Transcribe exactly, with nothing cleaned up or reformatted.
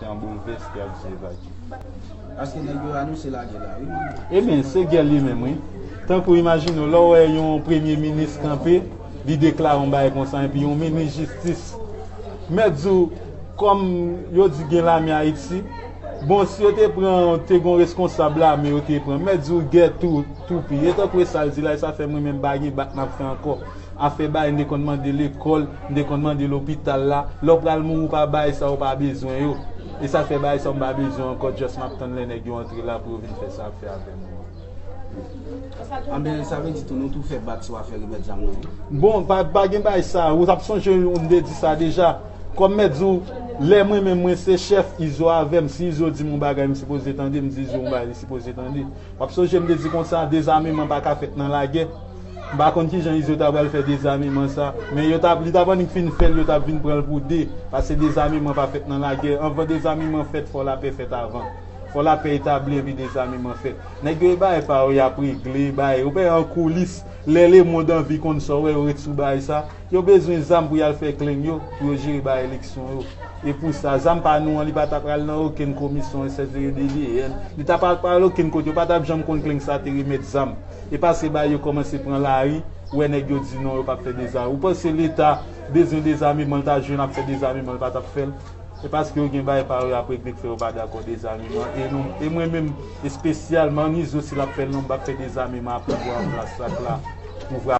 An boulvèse ak zye vag. Paske nèg yo anonse lagè la, wi. Ebyen, se gè li menm, wi. Tankou imajine w, lè w wè yon premye minis kanpe, li deklare yon bagay konsa, epi yon minis jistis. Mèt di w, kòm yo di gen lame Ayiti, bon, si yo te pran, te gon reskonsab lame yo te pran, mèt di w gè tou, toupi. E tankou e sa l di la, e sa fè mwen menm pa gen bak m ap fè ankò. Afè bagay, m te konn mande lekòl, m te konn mande lopital la. Lè w pral mouri, w pa bay sa, w pa bezwen yo. E sa fè bagay sa, m pa bezwen ankò, just m ap tann lè nèg yo antre la pou yo vin fè sa y ap fè avè m. Anben, sa vle di tou, nou tou fè bak sou afè remèd zam nan, wi. Bon, pa, pa gen bagay sa, ou t ap sonje, m te di sa deja. Kòm mèt di w, lè mwen menm, mwen se chèf, Izo avè m. Si Izo di m yon bagay, m sipoze tande, m di Izo yon bagay, li sipoze tande. W ap sonje m te di konsa, dezameman pa ka fèt nan lagè. M pa konn kijan Izo ta pral fè dezameman sa. Men yo t ap, li t ap annik fin fè l, yo t ap vin pran l pou de. Paske dezameman pa fèt nan lagè. Anvan dezameman fèt, fò lapè fèt avan. Fò lapè etabli epi dezameman fèt. Nèg yo e bagay pa yo y ap regle, bagay yo pè an koulis. Lè lemonn anvi konn sa w wè yo ret sou bagay sa. Yo bezwen zam pou y al fè kleng yo, pou yo jere bagay eleksyon yo. E pou sa, zam pa nou an, li pa ta pral nan okenn komisyon, et cetera, de l'I E N. Li ta pa pral okenn kote, yo pa t ap janm konn kleng sa te remèt zam. E paske bagay yo kòmanse pran lari, ou wè nèg yo di non, yo p ap fè dezameman. Ou panse Leta bezwen dezameman, l ta jwenn ap fè dezameman, l pa t ap fè l? Se paske yo gen bagay pa yo y ap regle k fè yo pa dakò dezameman. E nou, e mwen menm, espesyalman, Izo, si l ap fè l, non, m p ap fè dezameman a pouvwa an plas la, la, pouvwa